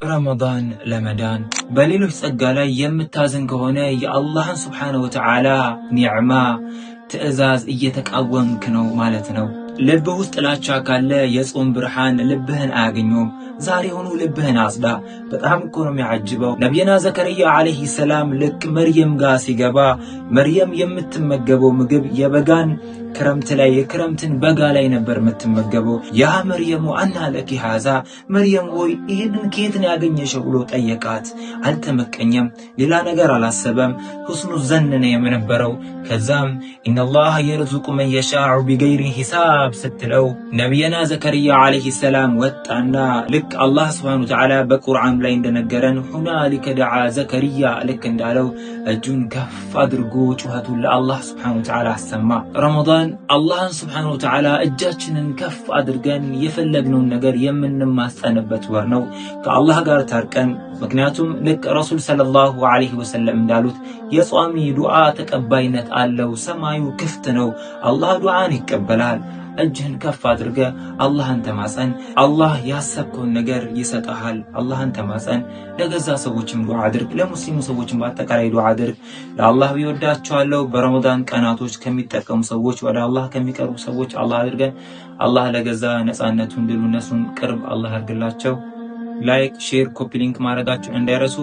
ረመዳን ለመዳን በሌሎች ጸጋ ላይ የምታዝን ከሆነ የአላህን ስብሓነሁ ወተዓላ ኒዕማ ትዕዛዝ እየተቃወምክ ነው ማለት ነው። ልብህ ውስጥ ጥላቻ ካለ የጾም ብርሃን ልብህን አያገኘውም። ዛሬውኑ ልብህን አጽዳ። በጣም እኮ ነው የሚያጅበው። ነቢይና ዘከርያ ዓለይሂ ሰላም ልክ መርየም ጋር ሲገባ መርየም የምትመገበው ምግብ የበጋን ክረምት ላይ የክረምትን በጋ ላይ ነበር የምትመገበው። يا مريم أنى لك هذا፣ መርየም ሆይ ይህንን ከየት ነው ያገኘሽው ብሎ ጠየቃት። አልተመቀኘም፣ ሌላ ነገር አላሰበም። حسن الظن ነው የነበረው። ከዛም إن الله يرزق من يشاء بغير حساب ስትለው ነቢየና ዘከርያ ዓለይሂ ሰላም ወጣና ልክ አላህ ስብሐነሁ ወተዓላ በቁርአን ላይ እንደነገረን هنالك دعا زكريا ልክ እንዳለው እጁን ከፍ አድርጎ ጩኸቱን ለአላህ ስብሐነሁ ወተዓላ አሰማ። ረመዳን አላህን ስብሐነሁ ወተዓላ እጃችንን ከፍ አድርገን የፈለግነውን ነገር የምንማጸንበት ወር ነው። ከአላህ ጋር ታርቀን፣ ምክንያቱም ልክ ረሱል ሰለላሁ ዐለይሂ ወሰለም እንዳሉት የጿሚ ዱዓ ተቀባይነት አለው፣ ሰማዩ ክፍት ነው፣ አላህ ዱዓን ይቀበላል። እጅህን ከፍ አድርገህ አላህን ተማጸን። አላህ ያሰብከውን ነገር ይሰጠሃል። አላህን ተማጸን። ለገዛ ሰዎችም ዱዓ አድርግ፣ ለሙስሊሙ ሰዎችም በአጠቃላይ ዱዓ አድርግ። ለአላህ ቢወዳቸዋለሁ። በረመዳን ቀናቶች ከሚጠቀሙ ሰዎች፣ ወደ አላህ ከሚቀርቡ ሰዎች አላህ አድርገን። አላህ ለገዛ ነፃነቱን ድሉ እነሱን ቅርብ አላህ አድርግላቸው። Like፣ share፣ copy link ማድረጋቸው እንዳይረሱ።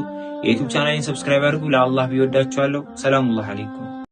የ YouTube ቻናሌን subscribe አድርጉ። ለአላህ ቢወዳቸዋለሁ። ሰላሙላህ አለይኩም።